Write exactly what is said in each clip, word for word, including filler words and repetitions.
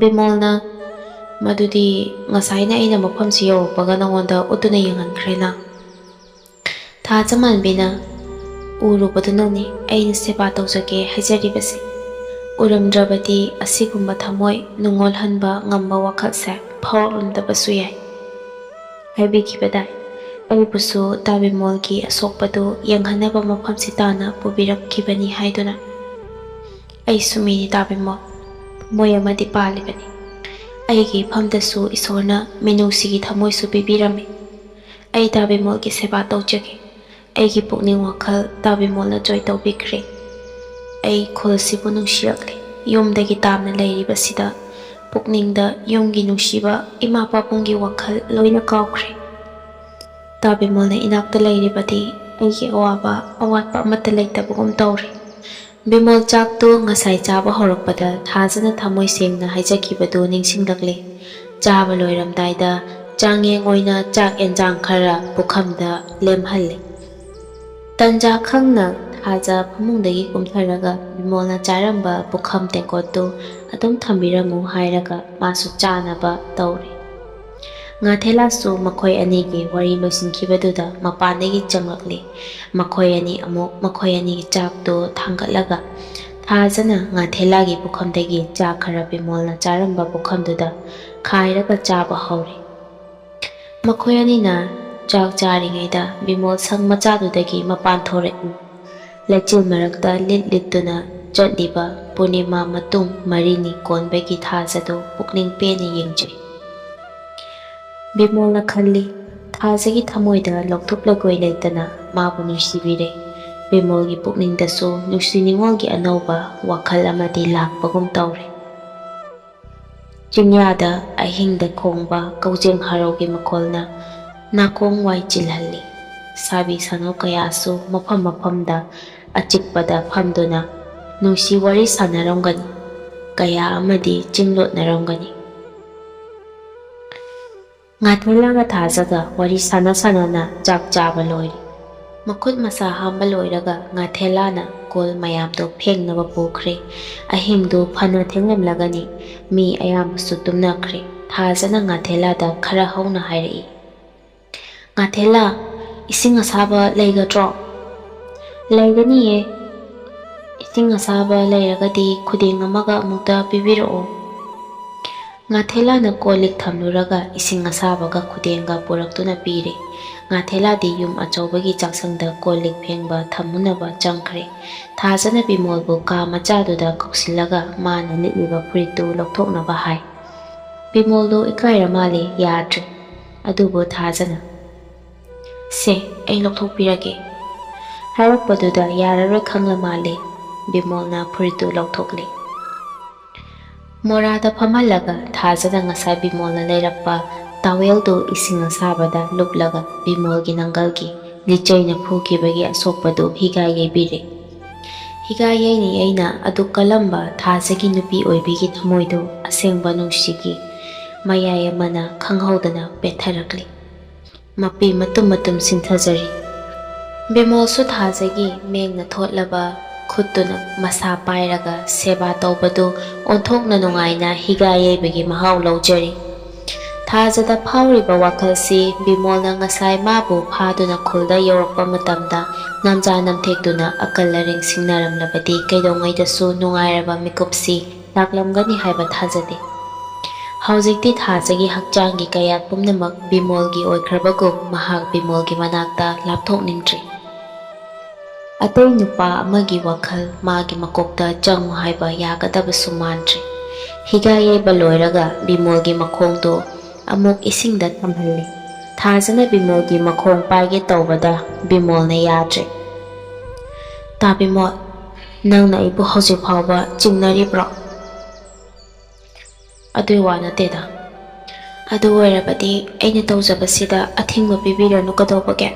ꯕꯤꯃꯣꯜꯅ, "ꯃꯗꯨꯗꯤ ꯉꯁꯥꯏꯅ ꯑꯩꯅ ꯃꯐꯝꯁꯤ ꯌꯧꯔꯛꯄꯒ ꯅꯉꯣꯟꯗ ꯎꯠꯇꯨꯅ ꯌꯦꯡꯍꯟꯈ꯭ꯔꯦꯅ?" ꯊꯥꯖꯃꯥꯟꯕꯤꯅ, "ꯎꯔꯨꯕꯗꯨꯅꯅꯤ ꯑꯩꯅ ꯁꯦꯕꯥ ꯇꯧꯖꯒꯦ ꯍꯥꯏꯖꯔꯤꯕꯁꯦ꯫ ꯎꯔꯝꯗ꯭ꯔꯕꯗꯤ ꯑꯁꯤꯒꯨꯝꯕ ꯊꯃꯣꯏ ꯅꯨꯡꯉꯣꯜꯍꯟꯕ ꯉꯝꯕ ꯋꯥꯈꯜꯁꯦ ꯐꯥꯎꯔꯛꯂꯝꯗꯕꯁꯨ ꯌꯥꯏ" ꯍꯥꯏꯕꯤꯈꯤꯕꯗꯥꯏ꯫ "ꯑꯩꯕꯨꯁꯨ ꯇꯥꯕꯤꯃꯣꯜꯒꯤ ꯑꯁꯣꯛꯄꯗꯨ ꯌꯦꯡꯍꯟꯅꯕ ꯃꯐꯝꯁꯤ ꯇꯥꯟꯅ ꯄꯨꯕꯤꯔꯛꯈꯤꯕꯅꯤ ꯍꯥꯏꯗꯨꯅ꯫ ꯑꯩꯁꯨ ꯃꯤꯅꯤ ꯇꯥꯕꯤꯃꯣꯜ, ꯊꯃꯣꯏ ꯑꯃꯗꯤ ꯄꯥꯜꯂꯤꯕꯅꯤ꯫ ꯑꯩꯒꯤ ꯏꯐꯝꯗꯁꯨ ꯏꯁꯣꯔꯅ ꯃꯤꯅꯨꯡꯁꯤꯒꯤ ꯊꯃꯣꯏꯁꯨ ꯄꯤꯕꯤꯔꯝꯃꯤ꯫ ꯑꯩ ꯇꯥꯕꯤꯃꯣꯜꯒꯤ ꯁꯦꯕꯥ ꯇꯧꯖꯒꯦ꯫ ꯑꯩꯒꯤ ꯄꯨꯛꯅꯤꯡ ꯋꯥꯈꯜ ꯇꯥꯕꯤꯃꯣꯜꯅ ꯖꯣꯏ ꯇꯧꯕꯤꯈ꯭ꯔꯦ꯫ ꯑꯩ ꯈꯨꯜꯁꯤꯕꯨ ꯅꯨꯡꯁꯤꯔꯛꯂꯦ꯫ ꯌꯨꯝꯗꯒꯤ ꯇꯥꯝꯅ ꯂꯩꯔꯤꯕꯁꯤꯗ ꯄꯨꯛꯅꯤꯡꯗ ꯌꯨꯝꯒꯤ ꯅꯨꯡꯁꯤꯕ, ꯏꯃꯥ ꯄꯥꯕꯨꯡꯒꯤ ꯋꯥꯈꯜ ꯂꯣꯏꯅ ꯀꯥꯎꯈ꯭ꯔꯦ꯫ ꯇꯥꯕꯤꯃꯣꯜꯅ ꯏꯅꯥꯛꯇ ꯂꯩꯔꯤꯕꯗꯤ ꯑꯩꯒꯤ ꯑꯋꯥꯕ, ꯑꯋꯥꯠꯄ ꯑꯃꯠꯇ ꯂꯩꯇꯕꯒꯨꯝ ꯇꯧꯔꯦ"꯫ ꯕꯤꯃꯣꯜ ꯆꯥꯛꯇꯨ ꯉꯁꯥꯏ ꯆꯥꯕ ꯍꯧꯔꯛꯄꯗ ꯊꯥꯖꯅ ꯊꯃꯣꯏ ꯁꯦꯡꯅ ꯍꯥꯏꯖꯈꯤꯕꯗꯨ ꯅꯤꯡꯁꯤꯡꯂꯛꯂꯦ꯫ ꯆꯥꯕ ꯂꯣꯏꯔꯝꯗꯥꯏꯗ ꯆꯥꯡꯌꯦꯡ ꯑꯣꯏꯅ ꯆꯥꯛ ꯑꯦꯟꯖꯥꯡ ꯈꯔ ꯄꯨꯈꯝꯗ ꯂꯦꯝꯍꯜꯂꯦ꯫ ꯇꯟꯖꯥ ꯈꯪꯅ ꯊꯥꯖ ꯐꯃꯨꯡꯗꯒꯤ ꯀꯨꯝꯊꯔꯒ ꯕꯤꯃꯣꯜꯅ ꯆꯥꯔꯝꯕ ꯄꯨꯈꯝ ꯇꯦꯡꯀꯣꯠꯇꯨ ꯑꯗꯨꯝ ꯊꯝꯕꯤꯔꯝꯃꯨ ꯍꯥꯏꯔꯒ ꯃꯥꯁꯨ ꯆꯥꯅꯕ ꯇꯧꯔꯦ꯫ ꯉꯥꯊꯦꯂꯥꯁꯨ ꯃꯈꯣꯏ ꯑꯅꯤꯒꯤ ꯋꯥꯔꯤ ꯂꯣꯏꯁꯤꯟꯈꯤꯕꯗꯨꯗ ꯃꯄꯥꯟꯗꯒꯤ ꯆꯪꯂꯛꯂꯤ꯫ ꯃꯈꯣꯏ ꯑꯅꯤ ꯑꯃꯨꯛ ꯃꯈꯣꯏ ꯑꯅꯤꯒꯤ ꯆꯥꯛꯇꯨ ꯊꯥꯡꯒꯠꯂꯒ ꯊꯥꯖꯅ ꯉꯥꯊꯦꯂꯥꯒꯤ ꯄꯨꯈꯝꯗꯒꯤ ꯆꯥꯛ ꯈꯔ ꯕꯤꯃꯣꯜꯅ ꯆꯥꯔꯝꯕ ꯄꯨꯈꯝꯗꯨꯗ ꯈꯥꯏꯔꯒ ꯆꯥꯕ ꯍꯧꯔꯦ꯫ ꯃꯈꯣꯏ ꯑꯅꯤꯅ ꯆꯥꯛ ꯆꯥꯔꯤꯉꯩꯗ ꯕꯤꯃꯣꯜ ꯁꯪ ꯃꯆꯥꯗꯨꯗꯒꯤ ꯃꯄꯥꯟ ꯊꯣꯔꯛꯏ꯫ ꯂꯩꯆꯤꯜ ꯃꯔꯛꯇ ꯂꯤꯠ ꯂꯤꯠꯇꯨꯅ ꯆꯠꯂꯤꯕ ꯄꯨꯔꯅꯤꯃꯥ ꯃꯇꯨꯡ ꯃꯔꯤꯅꯤ ꯀꯣꯟꯕꯒꯤ ꯊꯥꯖꯗꯨ ꯄꯨꯛꯅꯤꯡ ꯄꯦꯟꯅ ꯌꯦꯡꯖꯩ꯫ ꯕꯤꯃꯣꯜꯅ ꯈꯜꯂꯤ, ꯊꯥꯖꯒꯤ ꯊꯃꯣꯏꯗ ꯂꯧꯊꯣꯛ ꯂꯧꯒꯣꯏ ꯂꯩꯇꯅ ꯃꯥꯕꯨ ꯅꯨꯡꯁꯤꯕꯤꯔꯦ꯫ ꯕꯤꯃꯣꯜꯒꯤ ꯄꯨꯛꯅꯤꯡꯗꯁꯨ ꯅꯨꯡꯁꯤ ꯅꯤꯉꯣꯜꯒꯤ ꯑꯅꯧꯕ ꯋꯥꯈꯜ ꯑꯃꯗꯤ ꯂꯥꯛꯄꯒꯨꯝ ꯇꯧꯔꯦ꯫ ꯆꯤꯡꯌꯥꯗ ꯑꯍꯤꯡꯗ ꯈꯣꯡꯕ ꯀꯧꯖꯦꯡ ꯍꯔꯥꯎꯒꯤ ꯃꯈꯣꯜꯅ ꯅꯥꯀꯣꯡ ꯋꯥꯏ ꯆꯤꯜꯍꯜꯂꯤ꯫ ꯁꯥꯕꯤ ꯁꯥꯅꯧ ꯀꯌꯥꯁꯨ ꯃꯐꯝ ꯃꯐꯝꯗ ꯑꯆꯤꯛꯄꯗ ꯐꯝꯗꯨꯅ ꯅꯨꯡꯁꯤ ꯋꯥꯔꯤ ꯁꯥꯟꯅꯔꯝꯒꯅꯤ꯫ ꯀꯌꯥ ꯑꯃꯗꯤ ꯆꯤꯡꯂꯣꯠꯅꯔꯝꯒꯅꯤ꯫ ꯉꯥꯊꯦꯂꯥꯒ ꯊꯥꯖꯒ ꯋꯥꯔꯤ ꯁꯥꯟꯅ ꯁꯥꯟꯅꯅ ꯆꯥꯛ ꯆꯥꯕ ꯂꯣꯏꯔꯦ꯫ ꯃꯈꯨꯠ ꯃꯁꯥ ꯍꯥꯝꯕ ꯂꯣꯏꯔꯒ ꯉꯥꯊꯦꯂꯥꯅ ꯀꯣꯜ ꯃꯌꯥꯝꯗꯣ ꯐꯦꯡꯅꯕ ꯄꯨꯈ꯭ꯔꯦ꯫ ꯑꯍꯤꯡꯗꯨ ꯐꯅ ꯊꯦꯡꯂꯝꯂꯒꯅꯤ, ꯃꯤ ꯑꯌꯥꯝꯕꯁꯨ ꯇꯨꯝꯅꯈ꯭ꯔꯦ꯫ ꯊꯥꯖꯅ ꯉꯥꯊꯦꯂꯥꯗ ꯈꯔ ꯍꯧꯅ ꯍꯥꯏꯔꯛꯏ, "ꯉꯥꯊꯦꯂꯥ, ꯏꯁꯤꯡ ꯑꯁꯥꯕ ꯂꯩꯒꯗ꯭ꯔꯣ?" "ꯂꯩꯒꯅꯤꯌꯦ꯫ ꯏꯁꯤꯡ ꯑꯁꯥꯕ ꯂꯩꯔꯒꯗꯤ ꯈꯨꯗꯦꯡ ꯑꯃꯒ ꯑꯃꯨꯛꯇ ꯄꯤꯕꯤꯔꯛꯑꯣ꯫" ꯉꯥꯊꯦꯂꯥꯅ ꯀꯣꯜ ꯂꯤꯛ ꯊꯝꯂꯨꯔꯒ ꯏꯁꯤꯡ ꯑꯁꯥꯕꯒ ꯈꯨꯗꯦꯡꯒ ꯄꯨꯔꯛꯇꯨꯅ ꯄꯤꯔꯦ꯫ ꯉꯥꯊꯦꯂꯥꯗꯤ ꯌꯨꯝ ꯑꯆꯧꯕꯒꯤ ꯆꯥꯛꯁꯪꯗ ꯀꯣꯜ ꯂꯤꯛ ꯐꯦꯡꯕ ꯊꯝꯃꯨꯅꯕ ꯆꯪꯈ꯭ꯔꯦ꯫ ꯊꯥꯖꯅ ꯕꯤꯃꯣꯜꯕꯨ ꯀꯥ ꯃꯆꯥꯗꯨꯗ ꯀꯧꯁꯤꯜꯂꯒ ꯃꯥꯅ ꯂꯤꯠꯂꯤꯕ ꯐꯨꯔꯤꯠꯇꯨ ꯂꯧꯊꯣꯛꯅꯕ ꯍꯥꯏ꯫ ꯕꯤꯃꯣꯜꯗꯨ ꯏꯀꯥꯏꯔ ꯃꯥꯜꯂꯦ, ꯌꯥꯗ꯭ꯔꯦ꯫ ꯑꯗꯨꯕꯨ ꯊꯥꯖꯅ, "ꯁꯦ, ꯑꯩ ꯂꯧꯊꯣꯛꯄꯤꯔꯒꯦ" ꯍꯥꯏꯔꯛꯄꯗꯨꯗ ꯌꯥꯔꯔꯣꯏ ꯈꯪꯂ ꯃꯥꯜꯂꯦ꯫ ꯕꯤꯃꯣꯜꯅ ꯐꯨꯔꯤꯠꯇꯨ ꯂꯧꯊꯣꯛꯂꯦ꯫ ꯃꯣꯔꯥꯗ ꯐꯝꯍꯜꯂꯒ ꯊꯥꯖꯅ ꯉꯁꯥꯏ ꯕꯤꯃꯣꯜꯅ ꯂꯩꯔꯛꯄ ꯇꯥꯋꯦꯜꯗꯨ ꯏꯁꯤꯡ ꯑꯁꯥꯕꯗ ꯂꯨꯞꯂꯒ ꯕꯤꯃꯣꯜꯒꯤ ꯅꯪꯒꯜꯒꯤ ꯂꯤꯆꯩꯅ ꯐꯨꯈꯤꯕꯒꯤ ꯑꯁꯣꯛꯄꯗꯨ ꯍꯤꯒꯥꯏ ꯌꯩꯕꯤꯔꯦ꯫ ꯍꯤꯒꯥꯏ ꯌꯩꯅ ꯌꯩꯅ ꯑꯗꯨꯛ ꯀꯜꯂꯝꯕ ꯊꯥꯖꯒꯤ ꯅꯨꯄꯤ ꯑꯣꯏꯕꯤꯒꯤ ꯊꯃꯣꯏꯗꯨ ꯑꯁꯦꯡꯕ ꯅꯨꯡꯁꯤꯒꯤ ꯃꯌꯥꯏ ꯑꯃꯅ ꯈꯪꯍꯧꯗꯅ ꯄꯦꯠꯊꯔꯛꯂꯤ꯫ ꯃꯄꯤ ꯃꯇꯨꯝ ꯃꯇꯨꯝ ꯁꯤꯟꯊꯖꯔꯤ꯫ ꯕꯤꯃꯣꯜꯁꯨ ꯊꯥꯖꯒꯤ ꯃꯦꯡꯅ ꯊꯣꯠꯂꯕ ꯈꯨꯠꯇꯨꯅ ꯃꯁꯥ ꯄꯥꯏꯔꯒ ꯁꯦꯕꯥ ꯇꯧꯕꯗꯨ ꯑꯣꯟꯊꯣꯛꯅ ꯅꯨꯡꯉꯥꯏꯅ ꯍꯤꯒꯥꯏ ꯌꯩꯕꯒꯤ ꯃꯍꯥꯎ ꯂꯧꯖꯔꯤ꯫ ꯊꯥꯖꯗ ꯐꯥꯎꯔꯤꯕ ꯋꯥꯈꯜꯁꯤ ꯕꯤꯃꯣꯜꯅ ꯉꯁꯥꯏ ꯃꯥꯕꯨ ꯐꯥꯗꯨꯅ ꯈꯨꯜꯗ ꯌꯧꯔꯛꯄ ꯃꯇꯝꯗ ꯅꯝꯖꯥ ꯅꯝꯊꯦꯛꯇꯨꯅ ꯑꯀꯜ ꯑꯔꯤꯡ ꯁꯤꯡꯅꯔꯝꯂꯕꯗꯤ ꯀꯩꯗꯧꯉꯩꯗꯁꯨ ꯅꯨꯡꯉꯥꯏꯔꯕ ꯃꯤꯀꯨꯞꯁꯤ ꯂꯥꯛꯂꯝꯒꯅꯤ ꯍꯥꯏꯕ ꯊꯥꯖꯗꯦ꯫ ꯍꯧꯖꯤꯛꯇꯤ ꯊꯥꯖꯒꯤ ꯍꯛꯆꯥꯡꯒꯤ ꯀꯌꯥꯠ ꯄꯨꯝꯅꯃꯛ ꯕꯤꯃꯣꯜꯒꯤ ꯑꯣꯏꯈ꯭ꯔꯕꯒꯨꯝ ꯃꯍꯥꯛ ꯕꯤꯃꯣꯜꯒꯤ ꯃꯅꯥꯛꯇ ꯂꯥꯞꯊꯣꯛꯅꯤꯡꯗ꯭ꯔꯤ꯫ ꯑꯇꯩ ꯅꯨꯄꯥ ꯑꯃꯒꯤ ꯋꯥꯈꯜ ꯃꯥꯒꯤ ꯃꯀꯣꯛꯇ ꯆꯪꯉꯨ ꯍꯥꯏꯕ ꯌꯥꯒꯗꯕꯁꯨ ꯃꯥꯟꯗ꯭ꯔꯤ꯫ ꯍꯤꯒꯥꯏ ꯌꯩꯕ ꯂꯣꯏꯔꯒ ꯕꯤꯃꯣꯜꯒꯤ ꯃꯈꯣꯡꯗꯨ ꯑꯃꯨꯛ ꯏꯁꯤꯡꯗ ꯊꯝꯍꯜꯂꯤ꯫ ꯊꯥꯖꯅ ꯕꯤꯃꯣꯜꯒꯤ ꯃꯈꯣꯡ ꯄꯥꯏꯒꯦ ꯇꯧꯕꯗ ꯕꯤꯃꯣꯜꯅ ꯌꯥꯗ꯭ꯔꯦ꯫ "ꯇꯥ ꯕꯤꯃꯣꯜ, ꯅꯪꯅ ꯑꯩꯕꯨ ꯍꯧꯖꯤꯛ ꯐꯥꯎꯕ ꯆꯤꯡꯅꯔꯤꯕ꯭ꯔꯣ?" "ꯑꯗꯨꯏ ꯋꯥ ꯅꯠꯇꯦꯗ꯫ ꯑꯗꯨ ꯑꯣꯏꯔꯕꯗꯤ ꯑꯩꯅ ꯇꯧꯖꯕꯁꯤꯗ ꯑꯊꯤꯡꯕ ꯄꯤꯕꯤꯔꯅꯨ ꯀꯩꯗꯧꯕꯒꯦ?"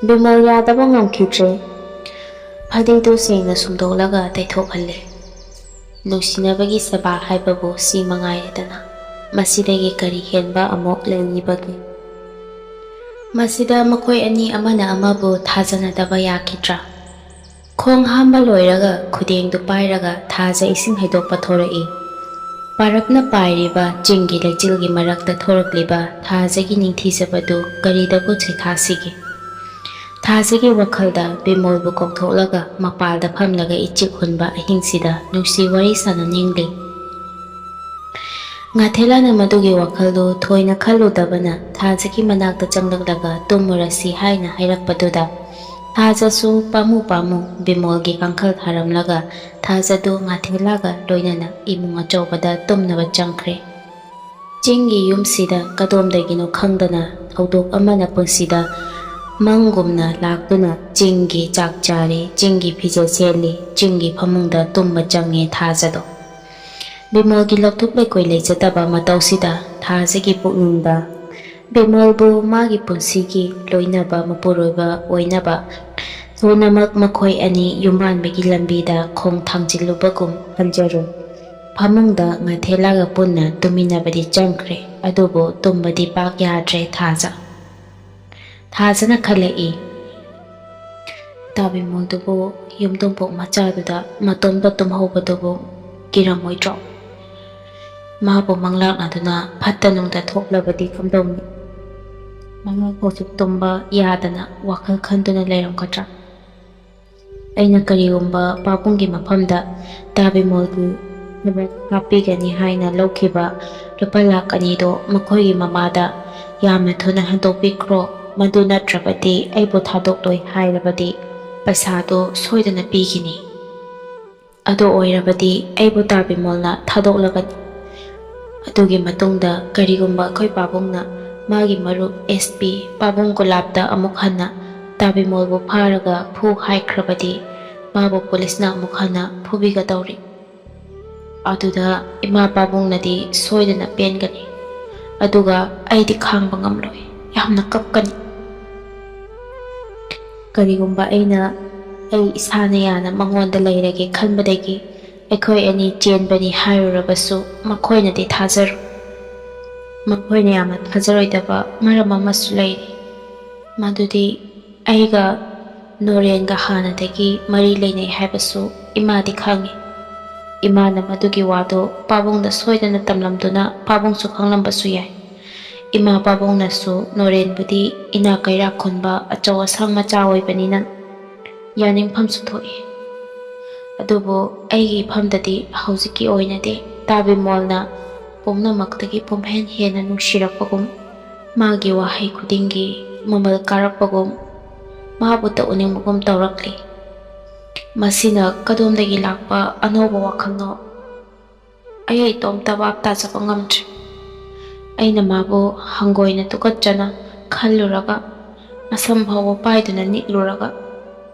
ꯕꯤꯃꯣꯜ ꯌꯥꯗꯕ ꯉꯝꯈꯤꯗ꯭ꯔꯦ꯫ ꯐꯗꯤꯗꯨ ꯁꯦꯡꯅ ꯁꯨꯝꯗꯣꯛꯂꯒ ꯇꯩꯊꯣꯛꯍꯜꯂꯦ꯫ ꯅꯨꯡꯁꯤꯅꯕꯒꯤ ꯁꯦꯕꯥ ꯍꯥꯏꯕꯕꯨ ꯁꯤ ꯃꯉꯥꯏꯔꯦꯗꯅ꯫ ꯃꯁꯤꯗꯒꯤ ꯀꯔꯤ ꯍꯦꯟꯕ ꯑꯃꯨꯛ ꯂꯩꯔꯤꯕꯒꯦ? ꯃꯁꯤꯗ ꯃꯈꯣꯏ ꯑꯅꯤ ꯑꯃꯅ ꯑꯃꯕꯨ ꯊꯥꯖꯅꯗꯕ ꯌꯥꯈꯤꯗ꯭ꯔꯥ? ꯈꯣꯡ ꯍꯥꯝꯕ ꯂꯣꯏꯔꯒ ꯈꯨꯗꯦꯡꯗꯨ ꯄꯥꯏꯔꯒ ꯊꯥꯖ ꯏꯁꯤꯡ ꯍꯩꯗꯣꯛꯄ ꯊꯣꯔꯛꯏ꯫ ꯄꯥꯔꯞꯅ ꯄꯥꯏꯔꯤꯕ ꯆꯤꯡꯒꯤ ꯂꯩꯆꯤꯜꯒꯤ ꯃꯔꯛꯇ ꯊꯣꯔꯛꯂꯤꯕ ꯊꯥꯖꯒꯤ ꯅꯤꯡꯊꯤꯖꯕꯗꯨ ꯀꯔꯤꯗꯕꯨ ꯁꯩꯊꯥꯁꯤꯒꯦ? ꯊꯥꯖꯒꯤ ꯋꯥꯈꯜꯗ ꯕꯤꯃꯣꯜꯕꯨ ꯀꯧꯊꯣꯛꯂꯒ ꯃꯄꯥꯜꯗ ꯐꯝꯂꯒ ꯏꯆꯤꯛ ꯍꯨꯟꯕ ꯑꯍꯤꯡꯁꯤꯗ ꯅꯨꯡꯁꯤ ꯋꯥꯔꯤ ꯁꯥꯟꯅꯅꯤꯡꯂꯤ꯫ ꯉꯥꯊꯦꯂꯥꯅ ꯃꯗꯨꯒꯤ ꯋꯥꯈꯜꯗꯨ ꯊꯣꯏꯅ ꯈꯜꯂꯨꯗꯕꯅ ꯊꯥꯖꯒꯤ ꯃꯅꯥꯛꯇ ꯆꯪꯂꯛꯂꯒ ꯇꯨꯝꯃꯨꯔꯁꯤ ꯍꯥꯏꯅ ꯍꯥꯏꯔꯛꯄꯗꯨꯗ ꯊꯥꯖꯁꯨ ꯄꯥꯝꯃꯨ ꯄꯥꯝꯃꯨ ꯕꯤꯃꯣꯜꯒꯤ ꯀꯥꯡꯈꯜ ꯊꯥꯔꯝꯂꯒ ꯊꯥꯖꯗꯨ ꯉꯥꯊꯦꯂꯥꯒ ꯂꯣꯏꯅꯅ ꯏꯃꯨꯡ ꯑꯆꯧꯕꯗ ꯇꯨꯝꯅꯕ ꯆꯪꯈ꯭ꯔꯦ꯫ ꯆꯤꯡꯒꯤ ꯌꯨꯝꯁꯤꯗ ꯀꯗꯣꯝꯗꯒꯤꯅꯣ ꯈꯪꯗꯅ ꯊꯧꯗꯣꯛ ꯑꯃꯅ ꯄꯨꯟꯁꯤꯗ ꯃꯪꯒꯨꯝꯅ ꯂꯥꯛꯇꯨꯅ ꯆꯤꯡꯒꯤ ꯆꯥꯛ ꯆꯥꯔꯤ, ꯆꯤꯡꯒꯤ ꯐꯤꯖꯦꯠ ꯁꯦꯠꯂꯤ, ꯆꯤꯡꯒꯤ ꯐꯃꯨꯡꯗ ꯇꯨꯝꯕ ꯆꯪꯉꯦ ꯊꯥꯖꯗꯣ꯫ ꯕꯤꯃꯣꯜꯒꯤ ꯂꯧꯊꯣꯛ ꯂꯩꯀꯣꯏ ꯂꯩꯖꯗꯕ ꯃꯇꯧꯁꯤꯗ ꯊꯥꯖꯒꯤ ꯄꯨꯛꯅꯤꯡꯗ ꯕꯤꯃꯣꯜꯕꯨ ꯃꯥꯒꯤ ꯄꯨꯟꯁꯤꯒꯤ ꯂꯣꯏꯅꯕ ꯃꯄꯨꯔꯣꯏꯕ ꯑꯣꯏꯅꯕ ꯊꯨꯅꯃꯛ ꯃꯈꯣꯏ ꯑꯅꯤ ꯌꯨꯝꯕꯥꯟꯕꯒꯤ ꯂꯝꯕꯤꯗ ꯈꯣꯡ ꯊꯥꯡꯖꯤꯜꯂꯨꯕꯒꯨꯝ ꯈꯟꯖꯔꯨ꯫ ꯐꯃꯨꯡꯗ ꯉꯥꯊꯦꯂꯥꯒ ꯄꯨꯟꯅ ꯇꯨꯝꯃꯤꯟꯅꯕꯗꯤ ꯆꯪꯈ꯭ꯔꯦ, ꯑꯗꯨꯕꯨ ꯇꯨꯝꯕꯗꯤ ꯄꯥꯛ ꯌꯥꯗ꯭ꯔꯦ ꯊꯥꯖ꯫ ꯊꯥꯖꯅ ꯈꯜꯂꯛꯏ, ꯇꯥꯕꯤꯃꯣꯜꯗꯨꯕꯨ ꯌꯨꯝꯗꯣꯡꯄꯣꯛ ꯃꯆꯥꯗꯨꯗ ꯃꯇꯣꯝꯇ ꯇꯨꯝꯍꯧꯕꯗꯨꯕꯨ ꯀꯤꯔꯝꯃꯣꯏꯗ꯭ꯔꯣ? ꯃꯥꯕꯨ ꯃꯪꯂꯥꯛꯅꯗꯨꯅ ꯐꯠꯇ ꯅꯨꯡꯗ ꯊꯣꯛꯂꯕꯗꯤ ꯀꯝꯗꯧꯅꯤ? ꯃꯉꯥꯜ ꯐꯥꯎꯁꯨ ꯇꯨꯝꯕ ꯌꯥꯗꯅ ꯋꯥꯈꯜ ꯈꯟꯗꯨꯅ ꯂꯩꯔꯝꯒꯗ꯭ꯔꯥ? ꯑꯩꯅ ꯀꯔꯤꯒꯨꯝꯕ ꯄꯥꯕꯨꯡꯒꯤ ꯃꯐꯝꯗ ꯇꯥꯕꯤꯃꯣꯜꯒꯤ ꯊꯕꯛ ꯍꯥꯞꯄꯤꯒꯅꯤ ꯍꯥꯏꯅ ꯂꯧꯈꯤꯕ ꯂꯨꯄꯥ ꯂꯥꯛ ꯑꯅꯤꯗꯣ ꯃꯈꯣꯏꯒꯤ ꯃꯃꯥꯗ ꯌꯥꯝꯅ ꯊꯨꯅ ꯍꯟꯗꯣꯛꯄꯤꯈ꯭ꯔꯣ, ꯃꯗꯨ ꯅꯠꯇ꯭ꯔꯕꯗꯤ ꯑꯩꯕꯨ ꯊꯥꯗꯣꯛꯂꯣꯏ ꯍꯥꯏꯔꯕꯗꯤ ꯄꯩꯁꯥꯗꯨ ꯁꯣꯏꯗꯅ ꯄꯤꯈꯤꯅꯤ꯫ ꯑꯗꯨ ꯑꯣꯏꯔꯕꯗꯤ ꯑꯩꯕꯨ ꯇꯥꯕꯤꯃꯣꯜꯅ ꯊꯥꯗꯣꯛꯂꯒꯅꯤ꯫ ꯑꯗꯨꯒꯤ ꯃꯇꯨꯡꯗ ꯀꯔꯤꯒꯨꯝꯕ ꯑꯩꯈꯣꯏ ꯄꯥꯕꯨꯡꯅ ꯃꯥꯒꯤ ꯃꯔꯨꯞ ꯑꯦꯁ ꯄꯤ ꯄꯥꯕꯨꯡ ꯒꯨꯂꯥꯞꯇ ꯑꯃꯨꯛ ꯍꯟꯅ ꯇꯥꯕꯤꯃꯣꯜꯕꯨ ꯐꯥꯔꯒ ꯐꯨ ꯍꯥꯏꯈ꯭ꯔꯕꯗꯤ ꯃꯥꯕꯨ ꯄꯨꯂꯤꯁꯅ ꯑꯃꯨꯛ ꯍꯟꯅ ꯐꯨꯕꯤꯒꯗꯧꯔꯤ꯫ ꯑꯗꯨꯗ ꯏꯃꯥ ꯄꯥꯕꯨꯡꯅꯗꯤ ꯁꯣꯏꯗꯅ ꯄꯦꯟꯒꯅꯤ꯫ ꯑꯗꯨꯒ ꯑꯩꯗꯤ ꯈꯥꯡꯕ ꯉꯝꯂꯣꯏ, ꯌꯥꯝꯅ ꯀꯞꯀꯅꯤ꯫ ꯀꯔꯤꯒꯨꯝꯕ ꯑꯩꯅ ꯑꯩ ꯏꯁꯥꯅ ꯌꯥꯅ ꯃꯉꯣꯟꯗ ꯂꯩꯔꯒꯦ ꯈꯟꯕꯗꯒꯤ ꯑꯩꯈꯣꯏ ꯑꯅꯤ ꯆꯦꯟꯕꯅꯤ ꯍꯥꯏꯔꯨꯔꯕꯁꯨ ꯃꯈꯣꯏꯅꯗꯤ ꯊꯥꯖꯔꯣꯏ꯫ ꯃꯈꯣꯏꯅ ꯌꯥꯝꯅ ꯊꯥꯖꯔꯣꯏꯗꯕ ꯃꯔꯝ ꯑꯃꯁꯨ ꯂꯩꯔꯤ꯫ ꯃꯗꯨꯗꯤ ꯑꯩꯒ ꯅꯣꯔꯦꯟꯒ ꯍꯥꯟꯅꯗꯒꯤ ꯃꯔꯤ ꯂꯩꯅꯩ ꯍꯥꯏꯕꯁꯨ ꯏꯃꯥꯗꯤ ꯈꯪꯏ꯫ ꯏꯃꯥꯅ ꯃꯗꯨꯒꯤ ꯋꯥꯗꯨ ꯄꯥꯕꯨꯡꯗ ꯁꯣꯏꯗꯅ ꯇꯝꯂꯝꯗꯨꯅ ꯄꯥꯕꯨꯡꯁꯨ ꯈꯪꯂꯝꯕꯁꯨ ꯌꯥꯏ꯫ ꯏꯃꯥ ꯄꯥꯕꯨꯡꯅꯁꯨ ꯅꯣꯔꯦꯟꯕꯨꯗꯤ ꯏꯅꯥꯛ ꯀꯩꯔꯥꯛ ꯈꯨꯟꯕ ꯑꯆꯧ ꯑꯁꯥꯡ ꯃꯆꯥ ꯑꯣꯏꯕꯅꯤꯅ ꯌꯥꯅꯤꯡꯐꯝꯁꯨ ꯊꯣꯛꯏ꯫ ꯑꯗꯨꯕꯨ ꯑꯩꯒꯤ ꯏꯐꯝꯗꯗꯤ ꯍꯧꯖꯤꯛꯀꯤ ꯑꯣꯏꯅꯗꯤ ꯇꯥꯕꯤꯃꯣꯜꯅ ꯄꯨꯝꯅꯃꯛꯇꯒꯤ ꯄꯨꯝꯍꯦꯟ ꯍꯦꯟꯅ ꯅꯨꯡꯁꯤꯔꯛꯄꯒꯨꯝ, ꯃꯥꯒꯤ ꯋꯥꯍꯩ ꯈꯨꯗꯤꯡꯒꯤ ꯃꯃꯜ ꯀꯥꯔꯛꯄꯒꯨꯝ, ꯃꯥꯕꯨ ꯇꯛꯎꯅꯤꯡꯕꯒꯨꯝ ꯇꯧꯔꯛꯂꯤ꯫ ꯃꯁꯤꯅ ꯀꯗꯣꯝꯗꯒꯤ ꯂꯥꯛꯄ ꯑꯅꯧꯕ ꯋꯥꯈꯜꯅꯣ? ꯑꯩ ꯏꯇꯣꯝꯇ ꯚꯥꯞ ꯇꯥꯖꯕ ꯉꯝꯗ꯭ꯔꯦ꯫ ꯑꯩꯅ ꯃꯥꯕꯨ ꯍꯪꯒꯣꯏꯅ ꯇꯨꯀꯠꯆꯅ ꯈꯜꯂꯨꯔꯒ, ꯃꯁꯝ ꯐꯥꯎꯕ ꯄꯥꯏꯗꯨꯅ ꯅꯤꯛꯂꯨꯔꯒ,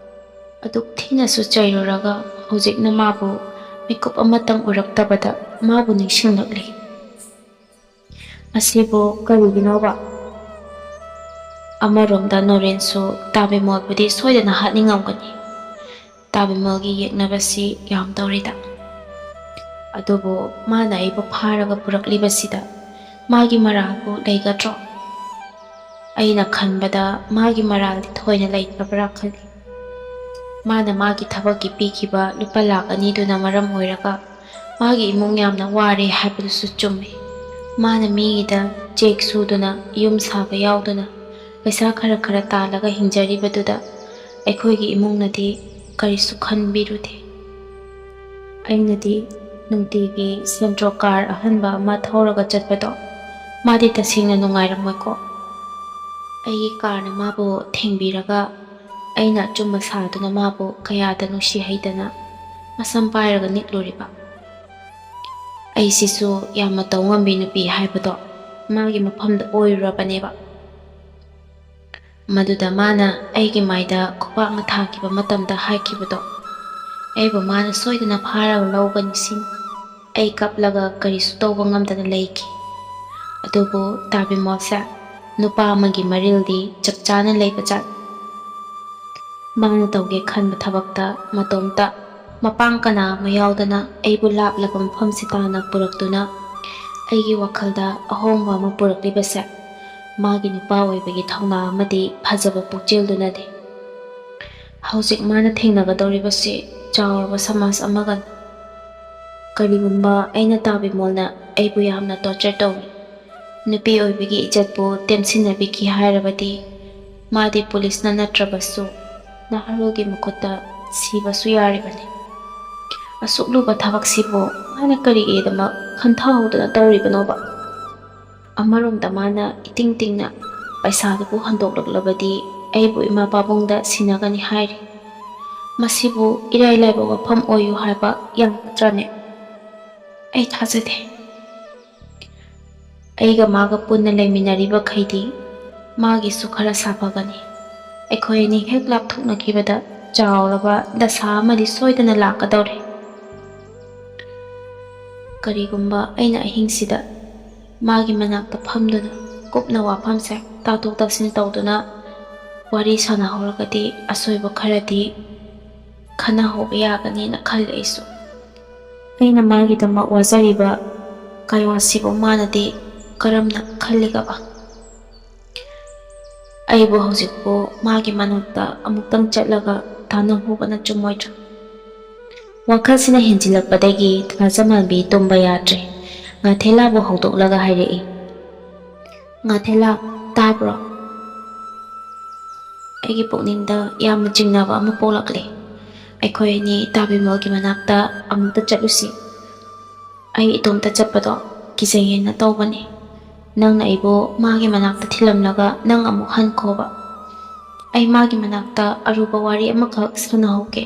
ꯑꯗꯨꯛ ꯊꯤꯅꯁꯨ ꯆꯩꯔꯨꯔꯒ, ꯍꯧꯖꯤꯛꯅ ꯃꯥꯕꯨ ꯃꯤꯀꯨꯞ ꯑꯃꯇꯪ ꯎꯔꯛꯇꯕꯗ ꯃꯥꯕꯨ ꯅꯤꯡꯁꯤꯡꯂꯛꯂꯤ꯫ ꯃꯁꯤꯕꯨ ꯀꯔꯤꯒꯤꯅꯣꯕ? ꯑꯃꯔꯣꯝꯗ ꯅꯣꯔꯦꯟꯁꯨ ꯇꯥꯕꯤꯃꯣꯜꯕꯨꯗꯤ ꯁꯣꯏꯗꯅ ꯍꯥꯠꯅꯤꯡꯉꯝꯒꯅꯤ꯫ ꯇꯥꯕꯤꯃꯣꯜꯒꯤ ꯌꯦꯛꯅꯕꯁꯤ ꯌꯥꯝ ꯇꯧꯔꯤꯗ꯫ ꯑꯗꯨꯕꯨ ꯃꯥꯅ ꯑꯩꯕꯨ ꯐꯥꯔꯒ ꯄꯨꯔꯛꯂꯤꯕꯁꯤꯗ ꯃꯥꯒꯤ ꯃꯔꯥꯜꯕꯨ ꯂꯩꯒꯗ꯭ꯔꯣ? ꯑꯩꯅ ꯈꯟꯕꯗ ꯃꯥꯒꯤ ꯃꯔꯥꯜꯗꯤ ꯊꯣꯏꯅ ꯂꯩꯇ꯭ꯔꯕ꯭ꯔꯥ ꯈꯜꯂꯤ꯫ ꯃꯥꯅ ꯃꯥꯒꯤ ꯊꯕꯛꯀꯤ ꯄꯤꯈꯤꯕ ꯂꯨꯄꯥ ꯂꯥꯈ ꯑꯅꯤꯗꯨꯅ ꯃꯔꯝ ꯑꯣꯏꯔꯒ ꯃꯥꯒꯤ ꯏꯃꯨꯡ ꯌꯥꯝꯅ ꯋꯥꯔꯦ ꯍꯥꯏꯕꯗꯨꯁꯨ ꯆꯨꯝꯃꯤ꯫ ꯃꯥꯅ ꯃꯤꯒꯤꯗ ꯆꯦꯛ ꯁꯨꯗꯨꯅ, ꯌꯨꯝ ꯁꯥꯕ ꯌꯥꯎꯗꯨꯅ, ꯄꯩꯁꯥ ꯈꯔ ꯈꯔ ꯇꯥꯜꯂꯒ ꯍꯤꯡꯖꯔꯤꯕꯗꯨꯗ ꯑꯩꯈꯣꯏꯒꯤ ꯏꯃꯨꯡꯅꯗꯤ ꯀꯔꯤꯁꯨ ꯈꯟꯕꯤꯔꯨꯗꯦ꯫ ꯑꯩꯅꯗꯤ ꯅꯨꯡꯇꯤꯒꯤ ꯁꯦꯟꯇ꯭ꯔꯣ ꯀꯥꯔ ꯑꯍꯟꯕ ꯑꯃ ꯊꯧꯔꯒ ꯆꯠꯄꯗꯣ ꯃꯥꯗꯤ ꯇꯁꯦꯡꯅ ꯅꯨꯡꯉꯥꯏꯔꯝꯃꯣꯏꯀꯣ꯫ ꯑꯩꯒꯤ ꯀꯥꯔꯅ ꯃꯥꯕꯨ ꯊꯦꯡꯕꯤꯔꯒ ꯑꯩꯅ ꯑꯆꯨꯝꯕ ꯁꯥꯗꯨꯅ ꯃꯥꯕꯨ ꯀꯌꯥꯗ ꯅꯨꯡꯁꯤ ꯍꯩꯗꯅ ꯃꯁꯝ ꯄꯥꯏꯔꯒ ꯅꯤꯛꯂꯨꯔꯤꯕ꯫ ꯑꯩꯁꯤꯁꯨ ꯌꯥꯝꯅ ꯇꯧ ꯉꯝꯕꯤ ꯅꯨꯄꯤ ꯍꯥꯏꯕꯗꯣ ꯃꯥꯒꯤ ꯃꯐꯝꯗ ꯑꯣꯏꯔꯨꯔꯕꯅꯦꯕ꯫ ꯃꯗꯨꯗ ꯃꯥꯅ ꯑꯩꯒꯤ ꯃꯥꯏꯗ ꯈꯨꯄꯥꯛꯅ ꯊꯥꯈꯤꯕ ꯃꯇꯝꯗ ꯍꯥꯏꯈꯤꯕꯗꯣ, ꯑꯩꯕꯨ ꯃꯥꯅ ꯁꯣꯏꯗꯅ ꯐꯥꯔꯒ ꯂꯧꯒꯅꯤ ꯁꯤꯅꯤ꯫ ꯑꯩ ꯀꯞꯂꯒ ꯀꯔꯤꯁꯨ ꯇꯧꯕ ꯉꯝꯗꯅ ꯂꯩꯈꯤ꯫ ꯑꯗꯨꯕꯨ ꯇꯥꯕꯤꯃꯣꯜꯁꯦ ꯅꯨꯄꯥ ꯑꯃꯒꯤ ꯃꯔꯤꯜꯗꯤ ꯆꯞ ꯆꯥꯅ ꯂꯩꯕ ꯖꯥꯠ꯫ ꯃꯥꯅ ꯇꯧꯒꯦ ꯈꯟꯕ ꯊꯕꯛꯇ ꯃꯇꯣꯝꯇ ꯃꯄꯥꯡ ꯀꯅꯥ ꯑꯃ ꯌꯥꯎꯗꯅ ꯑꯩꯕꯨ ꯂꯥꯞꯂꯕ ꯃꯐꯝꯁꯤ ꯇꯥꯅ ꯄꯨꯔꯛꯇꯨꯅ ꯑꯩꯒꯤ ꯋꯥꯈꯜꯗ ꯑꯍꯣꯡꯕ ꯑꯃ ꯄꯨꯔꯛꯂꯤꯕꯁꯦ ꯃꯥꯒꯤ ꯅꯨꯄꯥ ꯑꯣꯏꯕꯒꯤ ꯊꯧꯅꯥ ꯑꯃꯗꯤ ꯐꯖꯕ ꯄꯨꯛꯆꯦꯜꯗꯨꯅꯗꯤ꯫ ꯍꯧꯖꯤꯛ ꯃꯥꯅ ꯊꯦꯡꯅꯒꯗꯧꯔꯤꯕꯁꯤ ꯆꯥꯎꯔꯕ ꯁꯃꯥꯖ ꯑꯃꯒꯅꯤ꯫ ꯀꯔꯤꯒꯨꯝꯕ ꯑꯩꯅ ꯇꯥ ꯕꯤꯃꯣꯜꯅ ꯑꯩꯕꯨ ꯌꯥꯝꯅ torture ꯇꯧꯏ, ꯅꯨꯄꯤ ꯑꯣꯏꯕꯒꯤ ꯏꯖꯠꯄꯨ ꯇꯦꯝꯁꯤꯟꯅꯕꯤꯈꯤ ꯍꯥꯏꯔꯕꯗꯤ, ꯃꯥꯗꯤ ꯄꯨꯂꯤꯁꯅ ꯅꯠꯇ꯭ꯔꯕꯁꯨ ꯅꯍꯥꯔꯣꯜꯒꯤ ꯃꯈꯨꯠꯇ ꯁꯤꯕꯁꯨ ꯌꯥꯔꯤꯕꯅꯤ꯫ ꯑꯁꯨꯛ ꯂꯨꯕ ꯊꯕꯛꯁꯤꯕꯨ ꯃꯥꯅ ꯀꯔꯤꯒꯤꯗꯃꯛ ꯈꯟꯊꯍꯧꯗꯅ ꯇꯧꯔꯤꯕꯅꯣꯕ? ꯑꯃꯔꯣꯝꯗ ꯃꯥꯅ ꯏꯇꯤꯡ ꯇꯤꯡꯅ ꯄꯩꯁꯥꯗꯨꯕꯨ ꯍꯟꯗꯣꯛꯂꯛꯂꯕꯗꯤ ꯑꯩꯕꯨ ꯏꯃꯥ ꯄꯥꯕꯨꯡꯗ ꯁꯤꯟꯅꯒꯅꯤ ꯍꯥꯏꯔꯤ꯫ ꯃꯁꯤꯕꯨ ꯏꯔꯥꯏ ꯂꯥꯏꯕ ꯋꯥꯐꯝ ꯑꯣꯏꯌꯨ ꯍꯥꯏꯕ ꯌꯥꯒꯗ꯭ꯔꯅꯦ? ꯑꯩ ꯊꯥꯖꯗꯦ꯫ ꯑꯩꯒ ꯃꯥꯒ ꯄꯨꯟꯅ ꯂꯩꯃꯤꯟꯅꯔꯤꯕꯈꯩꯗꯤ ꯃꯥꯒꯤꯁꯨ ꯈꯔ ꯁꯥꯐꯒꯅꯤ꯫ ꯑꯩꯈꯣꯏ ꯑꯅꯤ ꯍꯦꯛ ꯂꯥꯞꯊꯣꯛꯅꯈꯤꯕꯗ ꯆꯥꯎꯔꯕ ꯗꯁꯥ ꯑꯃꯗꯤ ꯁꯣꯏꯗꯅ ꯂꯥꯛꯀꯗꯧꯔꯦ꯫ ꯀꯔꯤꯒꯨꯝꯕ ꯑꯩꯅ ꯑꯍꯤꯡꯁꯤꯗ ꯃꯥꯒꯤ ꯃꯅꯥꯛꯇ ꯐꯝꯗꯨꯅ ꯀꯨꯞꯅ ꯋꯥꯐꯝꯁꯦ ꯇꯥꯊꯣꯛ ꯇꯥꯁꯤꯟ ꯇꯧꯗꯨꯅ ꯋꯥꯔꯤ ꯁꯥꯟꯅꯍꯧꯔꯒꯗꯤ ꯑꯁꯣꯏꯕ ꯈꯔꯗꯤ ꯈꯟꯅꯍꯧꯕ ꯌꯥꯒꯅꯤꯅ ꯈꯜꯂꯤ ꯑꯩꯁꯨ꯫ ꯑꯩꯅ ꯃꯥꯒꯤꯗꯃꯛ ꯋꯥꯖꯔꯤꯕ ꯀꯌꯥꯁꯤꯕꯨ ꯃꯥꯅꯗꯤ ꯀꯔꯝꯅ ꯈꯜꯂꯤꯒꯕ? ꯑꯩꯕꯨ ꯍꯧꯖꯤꯛꯄꯨ ꯃꯥꯒꯤ ꯃꯅꯥꯛꯇ ꯑꯃꯨꯛꯇꯪ ꯆꯠꯂꯒ ꯇꯥꯟꯅꯍꯧꯕꯅ ꯆꯨꯝꯃꯣꯏꯗ꯭ꯔꯥ? ꯋꯥꯈꯜꯁꯤꯅ ꯍꯦꯟꯖꯤꯜꯂꯛꯄꯗꯒꯤ ꯊꯥꯖꯃꯥꯟꯕꯤ ꯇꯨꯝꯕ ꯌꯥꯗ꯭ꯔꯦ꯫ ꯉꯥꯊꯦꯂꯥꯕꯨ ꯍꯧꯗꯣꯛꯂꯒ ꯍꯥꯏꯔꯛꯏ, "ꯉꯥꯊꯦꯂꯥ, ꯇꯥꯕ꯭ꯔꯣ? ꯑꯩꯒꯤ ꯄꯨꯛꯅꯤꯡꯗ ꯌꯥꯝꯅ ꯆꯤꯡꯅꯕ ꯑꯃ ꯄꯣꯛꯂꯛꯂꯦ꯫ ꯑꯩꯈꯣꯏ ꯑꯅꯤ ꯇꯥ ꯕꯤꯃꯣꯜꯒꯤ ꯃꯅꯥꯛꯇ ꯑꯃꯨꯛꯇ ꯆꯠꯂꯨꯁꯤ꯫ ꯑꯩ ꯏꯇꯣꯝꯇ ꯆꯠꯄꯗꯣ ꯀꯤꯖꯩꯌꯦꯅ ꯇꯧꯕꯅꯤ꯫ ꯅꯪꯅ ꯑꯩꯕꯨ ꯃꯥꯒꯤ ꯃꯅꯥꯛꯇ ꯊꯤꯜꯂꯝꯂꯒ ꯅꯪ ꯑꯃꯨꯛ ꯍꯟꯈꯣꯕ꯫ ꯑꯩ ꯃꯥꯒꯤ ꯃꯅꯥꯛꯇ ꯑꯔꯨꯕ ꯋꯥꯔꯤ ꯑꯃꯈꯛ ꯁꯥꯟꯅꯍꯧꯒꯦ꯫"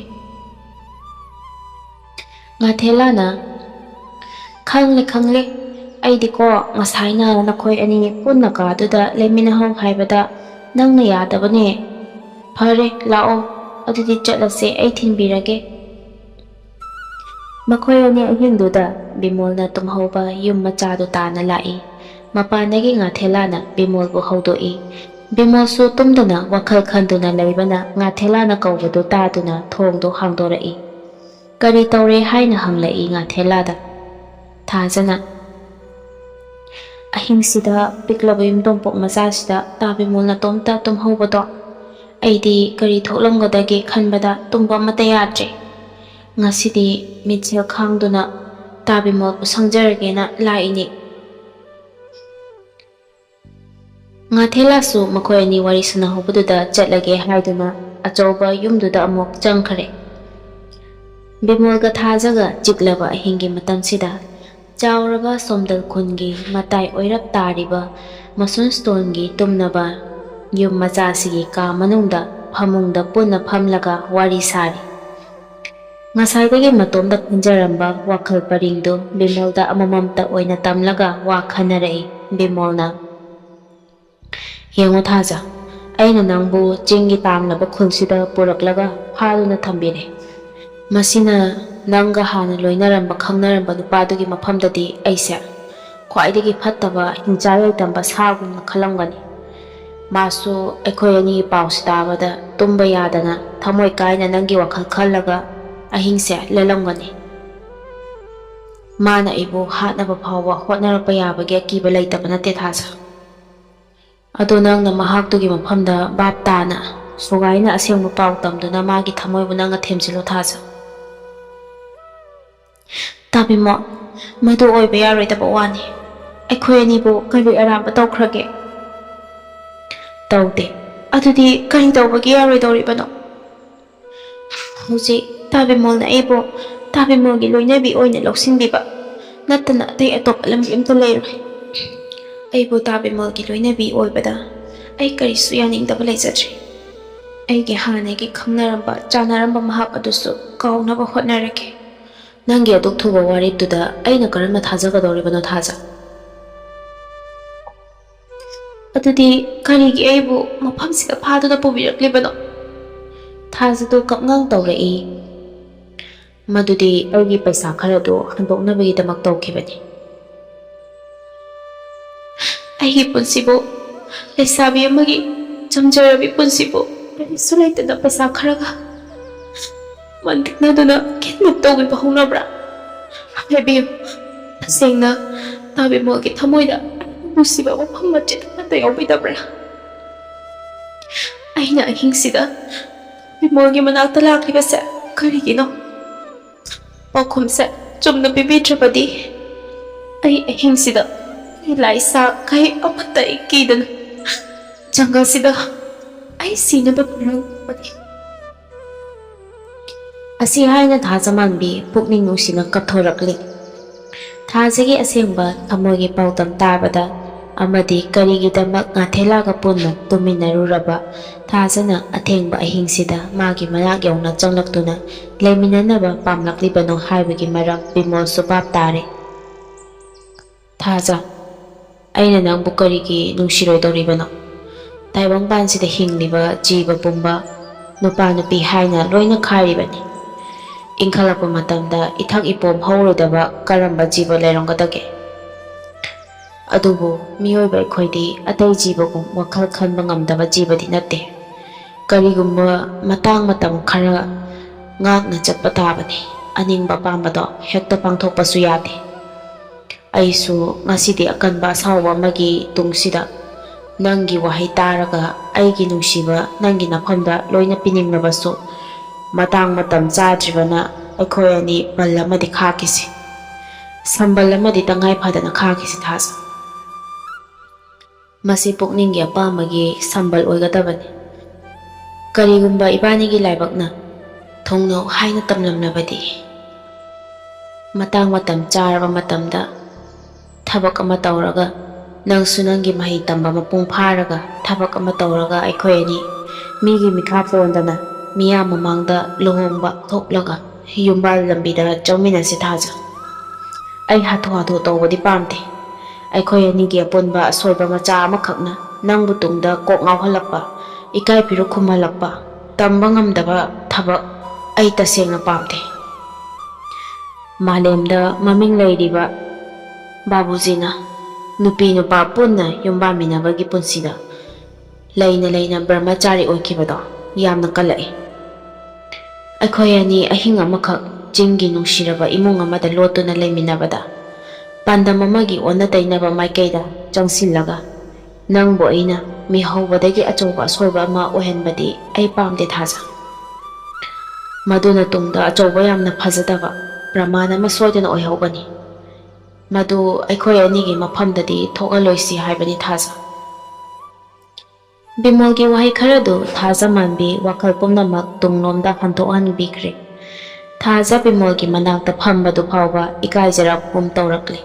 ꯉꯥꯊꯦꯂꯥꯅ, "ꯈꯪꯂꯦ, ꯈꯪꯂꯦ꯫ ꯑꯩꯗꯤꯀꯣ ꯉꯁꯥꯏꯅ ꯅꯈꯣꯏ ꯑꯅꯤ ꯄꯨꯟꯅ ꯀꯥꯗꯨꯗ ꯂꯩꯃꯤꯟꯅꯍꯧ ꯍꯥꯏꯕꯗ ꯅꯪꯅ ꯌꯥꯗꯕꯅꯦ꯫ ꯐꯔꯦ, ꯂꯥꯛꯑꯣ꯫ ꯑꯗꯨꯗꯤ ꯆꯠꯂꯁꯦ, ꯑꯩ ꯊꯤꯟꯕꯤꯔꯒꯦ꯫" ꯃꯈꯣꯏ ꯑꯅꯤ ꯑꯍꯤꯡꯗꯨꯗ ꯕꯤꯃꯣꯜꯅ ꯇꯨꯝꯍꯧꯕ ꯌꯨꯝ ꯃꯆꯥꯗꯨ ꯇꯥꯅ ꯂꯥꯛꯏ꯫ ꯃꯄꯥꯟꯗꯒꯤ ꯉꯥꯊꯦꯂꯥꯅ ꯕꯤꯃꯣꯜꯕꯨ ꯍꯧꯗꯣꯛꯏ꯫ ꯕꯤꯃꯣꯜꯁꯨ ꯇꯨꯝꯗꯅ ꯋꯥꯈꯜ ꯈꯟꯗꯨꯅ ꯂꯩꯕꯅ ꯉꯥꯊꯦꯂꯥꯅ ꯀꯧꯕꯗꯨ ꯇꯥꯗꯨꯅ ꯊꯣꯡꯗꯨ ꯍꯥꯡꯗꯣꯔꯛꯏ꯫ "ꯀꯔꯤ ꯇꯧꯔꯦ?" ꯍꯥꯏꯅ ꯍꯪꯂꯛꯏ ꯉꯥꯊꯦꯂꯥꯗ꯫ ꯊꯥꯖꯅ, ꯑꯍꯤꯡꯁꯤꯗ ꯄꯤꯛꯂꯕ ꯌꯨꯝꯊꯣꯡꯄꯣꯛ ꯃꯆꯥꯁꯤꯗ ꯇꯥ ꯕꯤꯃꯣꯜ ꯅꯇꯣꯝꯇ ꯇꯨꯝꯍꯧꯕꯗꯣ ꯑꯩꯗꯤ ꯀꯔꯤ ꯊꯣꯛꯂꯝꯒꯗꯒꯦ ꯈꯟꯕꯗ ꯇꯨꯝꯕ ꯑꯃꯠꯇ ꯌꯥꯗ꯭ꯔꯦ꯫ ꯉꯁꯤꯗꯤ ꯃꯤꯠꯁꯦꯜ ꯈꯥꯡꯗꯨꯅ ꯇꯥ ꯕꯤꯃꯣꯜꯕꯨ ꯁꯪꯖꯔꯒꯦꯅ ꯂꯥꯛꯏꯅꯤ꯫ ꯉꯥꯊꯦꯂꯥꯁꯨ ꯃꯈꯣꯏ ꯑꯅꯤ ꯋꯥꯔꯤ ꯁꯥꯟꯅꯍꯧꯕꯗꯨꯗ ꯆꯠꯂꯒꯦ ꯍꯥꯏꯗꯨꯅ ꯑꯆꯧꯕ ꯌꯨꯝꯗꯨꯗ ꯑꯃꯨꯛ ꯆꯪꯈꯔꯦ꯫ ꯕꯤꯃꯣꯜꯒ ꯊꯥꯖꯒ ꯆꯤꯛꯂꯕ ꯑꯍꯤꯡꯒꯤ ꯃꯇꯝꯁꯤꯗ ꯆꯥꯎꯔꯕ ꯁꯣꯝꯗꯜ ꯈꯨꯟꯒꯤ ꯃꯇꯥꯏ ꯑꯣꯏꯔꯞ ꯇꯥꯔꯤꯕ ꯃꯁꯨꯟ ꯁ꯭ꯇꯣꯟꯒꯤ ꯇꯨꯝꯅꯕ ꯌꯨꯝ ꯃꯆꯥꯁꯤꯒꯤ ꯀꯥ ꯃꯅꯨꯡꯗ ꯐꯃꯨꯡꯗ ꯄꯨꯟꯅ ꯐꯝꯂꯒ ꯋꯥꯔꯤ ꯁꯥꯔꯤ꯫ ꯉꯁꯥꯏꯗꯒꯤ ꯃꯇꯣꯝꯗ ꯈꯟꯖꯔꯝꯕ ꯋꯥꯈꯜ ꯄꯔꯤꯡꯗꯨ ꯕꯤꯃꯣꯜꯗ ꯑꯃꯃꯝꯇ ꯑꯣꯏꯅ ꯇꯝꯂꯒ ꯋꯥ ꯈꯟꯅꯔꯛꯏ꯫ ꯕꯤꯃꯣꯜꯅ, "ꯌꯦꯡꯉꯨ ꯊꯥꯖ, ꯑꯩꯅ ꯅꯪꯕꯨ ꯆꯤꯡꯒꯤ ꯇꯥꯝꯂꯕ ꯈꯨꯜꯁꯤꯗ ꯄꯨꯔꯛꯂꯒ ꯐꯥꯗꯨꯅ ꯊꯝꯕꯤꯔꯦ꯫ ꯃꯁꯤꯅ ꯅꯪꯒ ꯍꯥꯟꯅ ꯂꯣꯏꯅꯔꯝꯕ ꯈꯪꯅꯔꯝꯕ ꯅꯨꯄꯥꯗꯨꯒꯤ ꯃꯐꯝꯗꯗꯤ ꯑꯩꯁꯦ ꯈ꯭ꯋꯥꯏꯗꯒꯤ ꯐꯠꯇꯕ ꯍꯤꯡꯆꯥ ꯌꯥꯏꯇꯝꯕ ꯁꯥꯒꯨꯝꯅ ꯈꯜꯂꯝꯒꯅꯤ꯫ ꯃꯥꯁꯨ ꯑꯩꯈꯣꯏ ꯑꯅꯤꯒꯤ ꯄꯥꯎꯁꯤ ꯇꯥꯕꯗ ꯇꯨꯝꯕ ꯌꯥꯗꯅ ꯊꯃꯣꯏ ꯀꯥꯏꯅ ꯅꯪꯒꯤ ꯋꯥꯈꯜ ꯈꯜꯂꯒ ꯑꯍꯤꯡꯁꯦ ꯂꯦꯜꯂꯝꯒꯅꯤ꯫ ꯃꯥꯅ ꯑꯩꯕꯨ ꯍꯥꯠꯅꯕ ꯐꯥꯎꯕ ꯍꯣꯠꯅꯔꯛꯄ ꯌꯥꯕꯒꯤ ꯑꯀꯤꯕ ꯂꯩꯇꯕ ꯅꯠꯇꯦ ꯊꯥꯖ꯫ ꯑꯗꯣ ꯅꯪꯅ ꯃꯍꯥꯛꯇꯨꯒꯤ ꯃꯐꯝꯗ ꯚꯥꯞ ꯇꯥꯅ ꯁꯨꯒꯥꯏꯅ ꯑꯁꯦꯡꯕ ꯄꯥꯎ ꯇꯝꯗꯨꯅ ꯃꯥꯒꯤ ꯊꯃꯣꯏꯕꯨ ꯅꯪꯅ ꯊꯦꯝꯖꯤꯜꯂꯣ ꯊꯥꯖ꯫" "ꯇꯥ ꯕꯤꯃꯣꯜ, ꯃꯗꯨ ꯑꯣꯏꯕ ꯌꯥꯔꯣꯏꯗꯕ ꯋꯥꯅꯤ꯫ ꯑꯩꯈꯣꯏ ꯑꯅꯤꯕꯨ ꯀꯔꯤ ꯑꯔꯥꯟꯕ ꯇꯧꯈ꯭ꯔꯒꯦ?" "ꯇꯧꯗꯦ꯫ ꯑꯗꯨꯗꯤ ꯀꯔꯤ ꯇꯧꯕꯒꯤ ꯌꯥꯔꯣꯏꯗꯧꯔꯤꯕꯅꯣ?" "ꯍꯧꯖꯤꯛ ꯇꯥ ꯕꯤꯃꯣꯜꯅ ꯑꯩꯕꯨ ꯇꯥ ꯕꯤꯃꯣꯜꯒꯤ ꯂꯣꯏꯅꯕꯤ ꯑꯣꯏꯅ ꯂꯧꯁꯤꯟꯕꯤꯕ ꯅꯠꯇꯅ ꯑꯇꯩ ꯑꯇꯣꯞꯄ ꯂꯝꯕꯤ ꯑꯝꯇ ꯂꯩꯔꯣꯏ꯫ ꯑꯩꯕꯨ ꯇꯥ ꯕꯤꯃꯣꯜꯒꯤ ꯂꯣꯏꯅꯕꯤ ꯑꯣꯏꯕꯗ ꯑꯩ ꯀꯔꯤꯁꯨ ꯌꯥꯅꯤꯡꯗꯕ ꯂꯩꯖꯗ꯭ꯔꯦ꯫ ꯑꯩꯒꯤ ꯍꯥꯟꯅꯒꯤ ꯈꯪꯅꯔꯝꯕ, ꯆꯥꯟꯅꯔꯝꯕ ꯃꯍꯥꯛ ꯑꯗꯨꯁꯨ ꯀꯥꯎꯅꯕ ꯍꯣꯠꯅꯔꯒꯦ꯫" "ꯅꯪꯒꯤ ꯑꯗꯨꯛ ꯊꯨꯕ ꯋꯥꯔꯦꯞꯇꯨꯗ ꯑꯩꯅ ꯀꯔꯝꯅ ꯊꯥꯖꯒꯗꯧꯔꯤꯕꯅꯣ ꯊꯥꯖ?" "ꯑꯗꯨꯗꯤ ꯀꯔꯤꯒꯤ ꯑꯩꯕꯨ ꯃꯐꯝꯁꯤꯗ ꯐꯥꯗꯨꯅ ꯄꯨꯕꯤꯔꯛꯂꯤꯕꯅꯣ?" ꯊꯥꯖꯗꯨ ꯀꯞꯉꯥꯡ ꯇꯧꯔꯛꯏ꯫ "ꯃꯗꯨꯗꯤ ꯑꯩꯒꯤ ꯄꯩꯁꯥ ꯈꯔꯗꯨ ꯍꯟꯗꯣꯛꯅꯕꯒꯤꯗꯃꯛ ꯇꯧꯈꯤꯕꯅꯤ꯫" "ꯑꯩꯒꯤ ꯄꯨꯟꯁꯤꯕꯨ, ꯂꯩꯁꯥꯕꯤ ꯑꯃꯒꯤ ꯆꯝꯖꯔꯕꯤ ꯄꯨꯟꯁꯤꯕꯨ ꯀꯔꯤꯁꯨ ꯂꯩꯇꯅ ꯄꯩꯁꯥ ꯈꯔꯒ ꯃꯟꯇꯤꯛꯅꯗꯨꯅ kidnap ꯇꯧꯕꯤꯕ ꯍꯧꯅꯕ꯭ꯔꯥ? ꯍꯥꯏꯕꯤꯌꯨ, ꯇꯁꯦꯡꯅ ꯇꯥ ꯕꯤꯃꯣꯜꯒꯤ ꯊꯃꯣꯏꯗ ꯅꯨꯡꯁꯤꯕ ꯋꯥꯐꯝ ꯃꯆꯦꯠ ꯑꯃꯠꯇ ꯌꯥꯎꯕꯤꯗꯕ꯭ꯔꯥ? ꯑꯩꯅ ꯑꯍꯤꯡꯁꯤꯗ ꯕꯤꯃꯣꯜꯒꯤ ꯃꯅꯥꯛꯇ ꯂꯥꯛꯂꯤꯕꯁꯦ ꯀꯔꯤꯒꯤꯅꯣ? ꯄꯥꯎꯈꯨꯝꯁꯦ ꯆꯨꯝꯅ ꯄꯤꯕꯤꯗ꯭ꯔꯕꯗꯤ ꯑꯩ ꯑꯍꯤꯡꯁꯤꯗ ꯑꯩ ꯂꯥꯏ ꯁꯥ ꯀꯩ ꯑꯃꯠꯇ ꯑꯩ ꯀꯤꯗꯅ ꯖꯪꯒꯜꯁꯤꯗ ꯑꯩ ꯁꯤꯅꯕ ꯄꯨꯔꯛꯄꯅꯤ꯫ ꯑꯁꯤ ꯍꯥꯏꯅ ꯊꯥꯖꯃꯥꯟꯕꯤ ꯄꯨꯛꯅꯤꯡ ꯅꯨꯡꯁꯤꯅ ꯀꯞꯊꯣꯔꯛꯂꯤ꯫ ꯊꯥꯖꯒꯤ ꯑꯁꯦꯡꯕ ꯊꯃꯣꯏꯒꯤ ꯄꯥꯎꯗꯝ ꯇꯥꯕꯗ ꯑꯃꯗꯤ ꯀꯔꯤꯒꯤꯗꯃꯛ ꯉꯥꯊꯦꯂꯥꯒ ꯄꯨꯟꯅ ꯇꯨꯝꯃꯤꯟꯅꯔꯨꯔꯕ ꯊꯥꯖꯅ ꯑꯊꯦꯡꯕ ꯑꯍꯤꯡꯁꯤꯗ ꯃꯥꯒꯤ ꯃꯅꯥꯛ ꯌꯧꯅ ꯆꯪꯂꯛꯇꯨꯅ ꯂꯩꯃꯤꯟꯅꯅꯕ ꯄꯥꯝꯂꯛꯂꯤꯕꯅꯣ ꯍꯥꯏꯕꯒꯤ ꯃꯔꯝ ꯕꯤꯃꯣꯜꯁꯨ ꯚꯥꯞ ꯇꯥꯔꯦ꯫ ꯊꯥꯖ, ꯑꯩꯅ ꯅꯪꯕꯨ ꯀꯔꯤꯒꯤ ꯅꯨꯡꯁꯤꯔꯣꯏꯗꯧꯔꯤꯕꯅꯣ? ꯇꯥꯏꯕꯪꯄꯥꯟꯁꯤꯗ ꯍꯤꯡꯂꯤꯕ ꯖꯤꯕ ꯄꯨꯝꯕ ꯅꯨꯄꯥ ꯅꯨꯄꯤ ꯍꯥꯏꯅ ꯂꯣꯏꯅ ꯈꯥꯏꯔꯤꯕꯅꯤ꯫ ꯏꯟꯈꯠꯂꯛꯄ ꯃꯇꯝꯗ ꯏꯊꯛ ꯏꯄꯣꯝ ꯍꯧꯔꯣꯏꯗꯕ ꯀꯔꯝꯕ ꯖꯤꯕ ꯂꯩꯔꯝꯒꯗꯒꯦ? ꯑꯗꯨꯕꯨ ꯃꯤꯑꯣꯏꯕ ꯑꯩꯈꯣꯏꯗꯤ ꯑꯇꯩ ꯖꯤꯕꯒꯨꯝ ꯋꯥꯈꯜ ꯈꯟꯕ ꯉꯝꯗꯕ ꯖꯤꯕꯗꯤ ꯅꯠꯇꯦ꯫ ꯀꯔꯤꯒꯨꯝꯕ ꯃꯇꯥꯡ ꯃꯇꯝ ꯈꯔ ꯉꯥꯛꯅ ꯆꯠꯄ ꯇꯥꯕꯅꯤ꯫ ꯑꯅꯤꯡꯕ ꯑꯄꯥꯝꯕꯗꯣ ꯍꯦꯛꯇ ꯄꯥꯡꯊꯣꯛꯄꯁꯨ ꯌꯥꯗꯦ꯫ ꯑꯩꯁꯨ ꯉꯁꯤꯗꯤ ꯑꯀꯟꯕ ꯑꯁꯥꯎꯕ ꯑꯃꯒꯤ ꯇꯨꯡꯁꯤꯗ ꯅꯪꯒꯤ ꯋꯥꯍꯩ ꯇꯥꯔꯒ ꯑꯩꯒꯤ ꯅꯨꯡꯁꯤꯕ ꯅꯪꯒꯤ ꯅꯐꯝꯗ ꯂꯣꯏꯅ ꯄꯤꯅꯤꯡꯂꯕꯁꯨ, ꯃꯇꯥꯡ ꯃꯇꯝ ꯆꯥꯗ꯭ꯔꯤꯕꯅ ꯑꯩꯈꯣꯏ ꯑꯅꯤ ꯕꯜ ꯑꯃꯗꯤ ꯈꯥꯛꯈꯤꯁꯤ꯫ ꯁꯝꯕꯜ ꯑꯃꯗꯤ ꯇꯉꯥꯏ ꯐꯗꯅ ꯈꯥꯛꯈꯤꯁꯤ ꯊꯥꯖ꯫ ꯃꯁꯤ ꯄꯨꯛꯅꯤꯡꯒꯤ ꯑꯄꯥꯝꯕꯒꯤ ꯁꯝꯕꯜ ꯑꯣꯏꯒꯗꯕꯅꯤ꯫ ꯀꯔꯤꯒꯨꯝꯕ ꯏꯕꯥꯅꯤꯒꯤ ꯂꯥꯏꯕꯛꯅ ꯊꯨꯡꯅꯧ ꯍꯥꯏꯅ ꯇꯝꯂꯝꯂꯕꯗꯤ, ꯃꯇꯥꯡ ꯃꯇꯝ ꯆꯥꯔꯕ ꯃꯇꯝꯗ ꯊꯕꯛ ꯑꯃ ꯇꯧꯔꯒ, ꯅꯪꯁꯨ ꯅꯪꯒꯤ ꯃꯍꯩ ꯇꯝꯕ ꯃꯄꯨꯡ ꯐꯥꯔꯒ ꯊꯕꯛ ꯑꯃ ꯇꯧꯔꯒ ꯑꯩꯈꯣꯏ ꯑꯅꯤ ꯃꯤꯒꯤ ꯃꯤꯈꯥ ꯄꯣꯟꯗꯅ ꯃꯤꯌꯥꯝ ꯃꯃꯥꯡꯗ ꯂꯨꯍꯣꯡꯕ ꯊꯣꯛꯂꯒ ꯌꯨꯝꯕꯥꯜ ꯂꯝꯕꯤꯗ ꯆꯪꯃꯤꯟꯅꯁꯤ ꯊꯥꯖ꯫ ꯑꯩ ꯍꯥꯊꯨ ꯍꯥꯊꯨ ꯇꯧꯕꯗꯤ ꯄꯥꯝꯗꯦ꯫ ꯑꯩꯈꯣꯏ ꯑꯅꯤꯒꯤ ꯑꯄꯨꯟꯕ ꯑꯁꯣꯏꯕ ꯃꯆꯥ ꯑꯃꯈꯛꯅ ꯅꯪꯕꯨ ꯇꯨꯡꯗ ꯀꯣꯛ ꯉꯥꯎꯍꯜꯂꯛꯄ, ꯏꯀꯥꯏ ꯐꯤꯔꯨꯛ ꯈꯨꯝꯍꯜꯂꯛꯄ, ꯇꯝꯕ ꯉꯝꯗꯕ ꯊꯕꯛ ꯑꯩ ꯇꯁꯦꯡꯅ ꯄꯥꯝꯗꯦ꯫ ꯃꯥꯂꯦꯝꯗ ꯃꯃꯤꯡ ꯂꯩꯔꯤꯕ ꯕꯥꯕꯨꯖꯤꯅ ꯅꯨꯄꯤ ꯅꯨꯄꯥ ꯄꯨꯟꯅ ꯌꯨꯝꯕꯥꯟꯃꯤꯟꯅꯕꯒꯤ ꯄꯨꯟꯁꯤꯗ ꯂꯩꯅ ꯂꯩꯅ ꯕ꯭ꯔꯍꯃꯆꯥꯔꯤ ꯑꯣꯏꯈꯤꯕꯗꯣ ꯌꯥꯝꯅ ꯀꯜꯂꯛꯏ꯫ ꯑꯩꯈꯣꯏ ꯑꯅꯤ ꯑꯍꯤꯡ ꯑꯃꯈꯛ ꯆꯤꯡꯒꯤ ꯅꯨꯡꯁꯤꯔꯕ ꯏꯃꯨꯡ ꯑꯃꯗ ꯂꯣꯠꯇꯨꯅ ꯂꯩꯃꯤꯟꯅꯕꯗ ꯑꯟꯗꯝ ꯑꯃꯒꯤ ꯑꯣꯟꯅ ꯇꯩꯅꯕ ꯃꯥꯏꯀꯩꯗ ꯆꯪꯁꯤꯜꯂꯒ, "ꯅꯪꯕꯨ ꯑꯩꯅ ꯃꯤꯍꯧꯕꯗꯒꯤ ꯑꯆꯧꯕ ꯑꯁꯣꯏꯕ ꯑꯃ ꯑꯣꯏꯍꯟꯕꯗꯤ ꯑꯩ ꯄꯥꯝꯗꯦ, ꯊꯥꯖ꯫ ꯃꯗꯨꯅ ꯇꯨꯡꯗ ꯑꯆꯧꯕ ꯌꯥꯝꯅ ꯐꯖꯗꯕ ꯄ꯭ꯔꯃꯥꯟ ꯑꯃ ꯁꯣꯏꯗꯅ ꯑꯣꯏꯍꯧꯒꯅꯤ꯫ ꯃꯗꯨ ꯑꯩꯈꯣꯏ ꯑꯅꯤꯒꯤ ꯃꯐꯝꯗꯗꯤ ꯊꯣꯛꯍꯜꯂꯣꯏꯁꯤ ꯍꯥꯏꯕꯅꯤ, ꯊꯥꯖ"꯫ ꯕꯤꯃꯣꯜꯒꯤ ꯋꯥꯍꯩ ꯈꯔꯗꯨ ꯊꯥꯖ ꯃꯥꯟꯕꯤ ꯋꯥꯈꯜ ꯄꯨꯝꯅꯃꯛ ꯇꯨꯡꯂꯣꯝꯗ ꯍꯟꯗꯣꯛꯍꯟꯕꯤꯈ꯭ꯔꯦ꯫ ꯊꯥꯖ ꯕꯤꯃꯣꯜꯒꯤ ꯃꯅꯥꯛꯇ ꯐꯝꯕꯗꯨ ꯐꯥꯎꯕ ꯏꯀꯥꯏꯖꯔꯛꯄꯒꯨꯝ ꯇꯧꯔꯛꯂꯦ꯫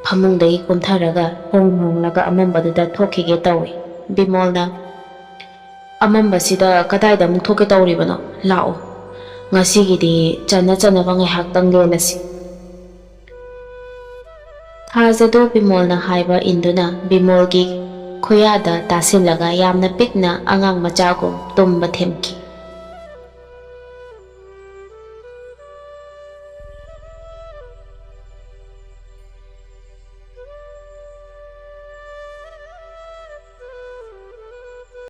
ꯐꯃꯨꯡꯗꯒꯤ ꯀꯨꯝꯊꯔꯒ ꯊꯣꯡ ꯍꯥꯡꯂꯒ ꯑꯃꯝꯕꯗꯨꯗ ꯊꯣꯛꯈꯤꯒꯦ ꯇꯧꯏ꯫ ꯕꯤꯃꯣꯜꯅ, "ꯑꯃꯝꯕꯁꯤꯗ ꯀꯗꯥꯏꯗ ꯑꯃꯨꯛ ꯊꯣꯛꯀꯦ ꯇꯧꯔꯤꯕꯅꯣ? ꯂꯥꯛꯑꯣ, ꯉꯁꯤꯒꯤꯗꯤ ꯆꯟꯅ ꯆꯟꯅꯕ ꯉꯥꯏꯍꯥꯛꯇꯪ ꯂꯦꯜꯂꯁꯤ"꯫ ꯊꯥꯖꯗꯨ ꯕꯤꯃꯣꯜꯅ ꯍꯥꯏꯕ ꯏꯟꯗꯨꯅ ꯕꯤꯃꯣꯜꯒꯤ ꯈꯨꯌꯥꯗ ꯇꯥꯁꯤꯜꯂꯒ ꯌꯥꯝꯅ ꯄꯤꯛꯅ ꯑꯉꯥꯡ ꯃꯆꯥꯒꯨꯝ ꯇꯨꯝꯕ ꯊꯦꯝꯈꯤ꯫